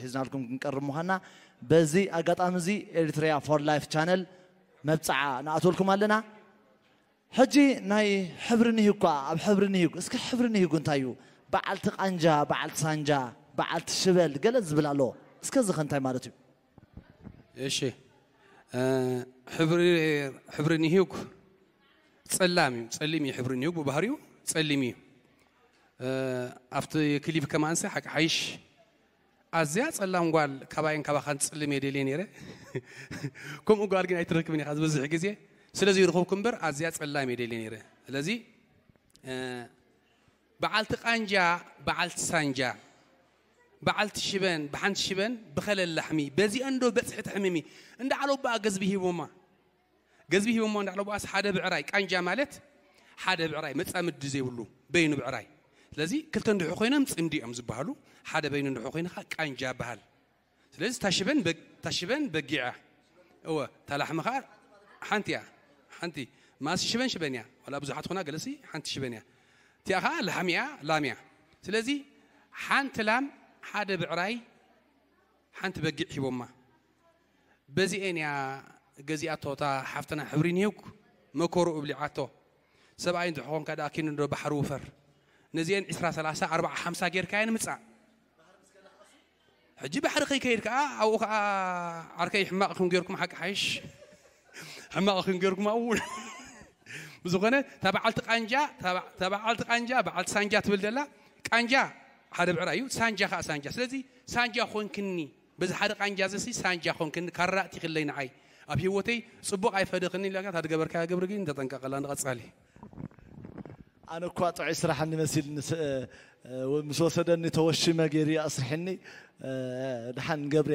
ሒዝናልኩም ክንቀርብ ምዃንና በዚ ኣጋጣሚ እዚ ኤሪትሪያ ፎር ላይፍ ቻነል መብጽዓ ንኣትወልኩም ኣለና። ሕጂ ናይ ሕብሪ ንሂግ እኳ ኣብ ሕብሪ ንሂግ፣ እስከ ሕብሪ ንሂጉ እንታይ እዩ? በዓልቲ ቃንጃ፣ በዓልቲ ሳንጃ፣ በዓልቲ ሽበል ገለ ዝብል ኣሎ። እስከ እዚ ከ እንታይ ማለት እዩ? እሺ፣ ሕብሪ፣ ሕብሪ ንሂግ ጸላም እዩ። ጸሊም እዩ ሕብሪ ንሂግ፣ ብባህሪኡ ጸሊም እዩ። ኣብቲ ክሊፕ ከማንሰ ሓቂ ሓይሽ ኣዝያ ጸላም ጓል ካባይን ካባኻን ጽልም እየ ደልየ ነይረ። ከምኡ ጓል ግን ኣይትረክብን ኢኻ ዝበዝሕ ግዜ። ስለዚ ይረኸብኩ እምበር ኣዝያ ጸላም እየ ደልየ ነይረ። ስለዚ በዓልቲ ቃንጃ፣ በዓልቲ ሳንጃ፣ በዓልቲ ሽበን፣ ብሓንቲ ሽበን ብኸለል ላሕሚ በዚአን ዶ በጽሒ ተሕምሚ? እንዳ ዓለቦኣ ገዝቢ ሂቦማ። ገዝቢ ሂቦማ እንዳ ዓለቦኣስ ሓደ ብዕራይ፣ ቃንጃ ማለት ሓደ ብዕራይ መጻምዲ ዘይብሉ በይኑ ብዕራይ። ስለዚ ክልተ እንድሑ ኮይኖም ጽምዲ እዮም ዝበሃሉ። ሓደ በይኑ እንድሑ ኮይንኻ ቃንጃ በሃል። ስለዚ ታሽበን በግ- ታሽበን በጊዕ እያ። እወ ታላሕሚ ከዓ ሓንቲ እያ። ሓንቲ ማሲ ሽበን ሽበን እያ። ዋላ ብዙሓት ኾና ገለሲ ሓንቲ ሽበን እያ። እቲኣ ከዓ ላሕሚ እያ፣ ላም እያ። ስለዚ ሓንቲ ላም ሓደ ብዕራይ ሓንቲ በጊዕ ሂቦማ። በዚኤን እያ ገዚኣቶ እታ ሓፍትና ሕብሪ ኒውክ መኮሩ እብሊዓቶ። ሰብኣይ እንድሕኾንካ ደኣ ኪን እንዶ ባሕሪ ውፈር። ነዚኤን ዒስራ ሰላሳ ኣርባዓ ሓምሳ ጌርካ እየን ምጻእ። ሕጂ ባሕሪ ከይከይድ ከዓ ኣብኡ ከዓ ዓርከይ ሕማቕ ክን ጌርኩም ሓቂ ሓይሽ ሕማቕ ክን ጌርኩም ኣብኡ ብዝኾነ ተባዓልቲ ቃንጃ ተባዓልቲ ቃንጃ በዓልቲ ሳንጃ ትብል ዘላ ቃንጃ ሓደ ብዕራ እዩ ሳንጃ ከዓ ሳንጃ ስለዚ ሳንጃ ኮንክኒ በዚ ሓደ ቃንጃ ዘሲ ሳንጃ ኮንክኒ ካራእቲ ክለይ ንዓይ ኣብ ህይወተይ ጽቡቕ ኣይፈደኽኒ ኢላካ ታድገበርካ ግብሪ ግን ተጠንቀቐላ ንቐጻሊ ኣነ እኳ ጥዑይ ስራሕ እንመስል ምስ ወሰደኒ ተወሽመ ገይሩ ኣስርሕኒ ድሓን ገብሬ